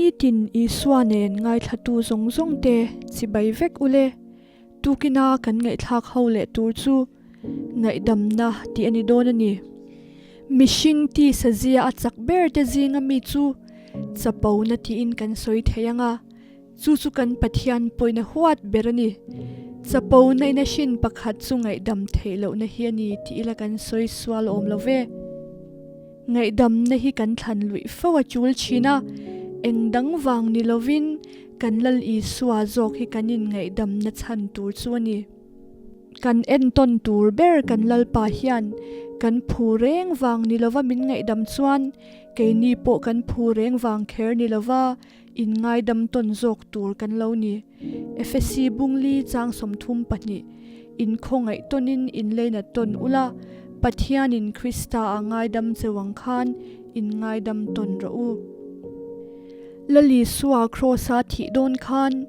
Nitin Isua nen ngaithlatu zawng zawng te chibai vek ule. Tukina kan ngaihthlak ho leh tur chu ngaihdamna tih a ni dawn a ni. Mihring tisa zia a chak ber te zinga mi chu chapona tiin kan sawi thei ang a, chu chu kan Pathian pawina huat ber a ni. Chapona ina hrin pakhat chu ngaihdam theih lohna hi a ni tih ila kan sawi sual awm lo ve. Ngaihdamna hi kan thlan luih fo a chul thin a, eng dang vang ni lovin kan Lal Isua zawk hi kan inngaihdamna chhan tur chu a ni. Kan entawn tur ber kan Lalpa hian kan phu reng vang ni lova min ngaihdam chuan keini pawh kan phu reng vang kher ni lova inngaidam tawn zawk tur kan lo ni. Efesi Bungli chang 32, Inkhawngaih tawnin inleina tawn ula, Pathianin Krista a ngaidam cheu ang khan inngaidam tawn rawh u. Lalisua Kraws-a thih dawn khan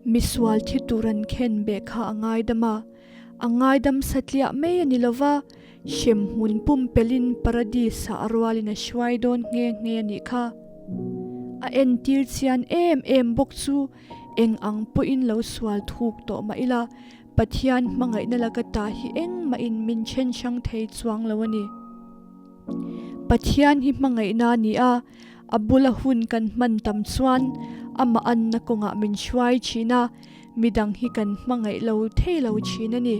misual thi tur an khen beh kha a ngaidam a, a ngaidam satliah mai a ni lova, hrem hmun pumpelhin Paradis-ah a rualin a hruai dawn nghe nghe a nih kha. A entir chian em em bawk chu eng ang pawhin lo sual thuk tawh mah ila, Pathian hmangaihna laka ta hi engmahin min then hrang thei chuang lo a ni. Pathian hi hmangaihna a ni a, a bula hun kan hman tam chuan amah anna kawngah min hruai thin a, midang hi kan hmangaih lo thei lo thin a ni.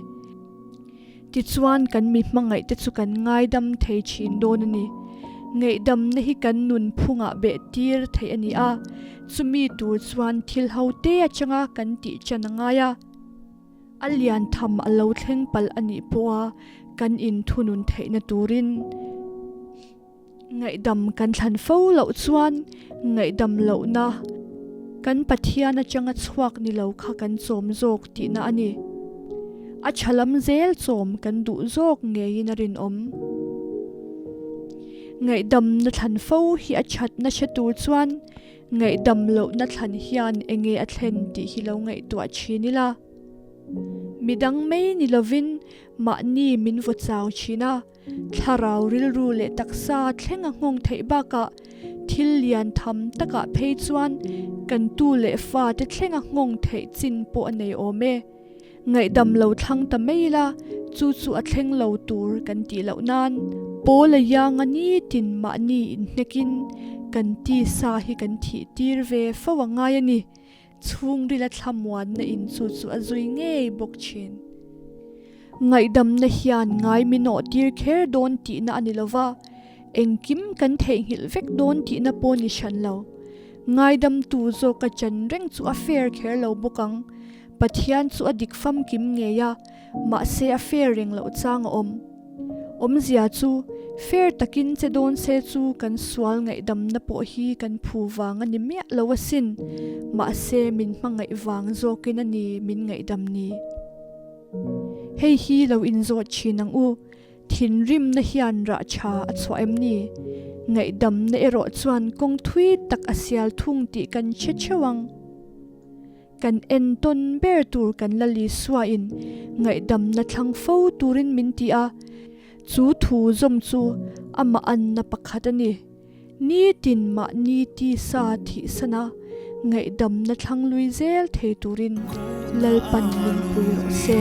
Tichuan kan mi hmangaih te chu kan ngaidam thei thin dawn a ni. Ngaihdamna hi kan nun phungah beh tir theih a ni a, chumi tur chuan thil ho te atanga kan tih chan a ngai a. A lian tham a lo thleng palh a nih pawha kan inthunun theihna turin ngaihdam kan thlan fo loh chuan ngaihdam lohna kan Pathian atanga chhuak ni lo kha kan chawm zawk tihna a ni. A tha lam zel chawm kan duh zawk ngeiin a rinawm. Ngaihdamna thlan fo hi a thatna hre tur chuan Ngaihdam lohna thlan hian enge a thlen tih hi lo ngaihtuah thin ila. Midang mai ni lovin mahni min vaw chau thin a, thlarau rilru leh taksa thleng a nghawng theih bakah thil lian tham takah phei chuan kan tu leh fate thleng a nghawng theih chin pawh a nei awm e. Ngaihdam lo thlang ta mai ila, chu chu a thleng lo tur kan tih loh nan Paul a iang a nitin mahni inhnekin kan tisa hi kan thih tir ve fo a ngai a ni. Chhungrila thlamuanna in chu chu a zui ngei bawk thin. Ngaihdamna hian ngai min awh tir kher dawn tihna a ni lova, engkim kan theihnghilh vek dawn tihna pawh ni hran lo. Ngaidamtu zawka chan reng chu a fair kher lo bawk ang. Pathian chu a dik famkim ngei a, mahse a fair reng loh chang a awm. Awmzia chu, fair takin che dawn se chu kan sual ngaihdamna pawh hi kan phu vang a ni miah lo asin, mahse min hmangaih vang zawkin a ni min ngaihdam ni. Hei hi lo inzawt thin ang u, thinrimna hian rah tha a chhuah em ni? Ngaihdamna erawh chuan kawng thui tak a sial thung tih kan hre theuh ang. Kan entawn ber tur kan la Lisuain ngaihdamna thlang fo turin min ti a, chu thu zawm chu amah anna pakhat a ni. Nitin mahni tisa thihsana ngaihdamna thlang lui zel thei turin Lalpan min pui rawh se.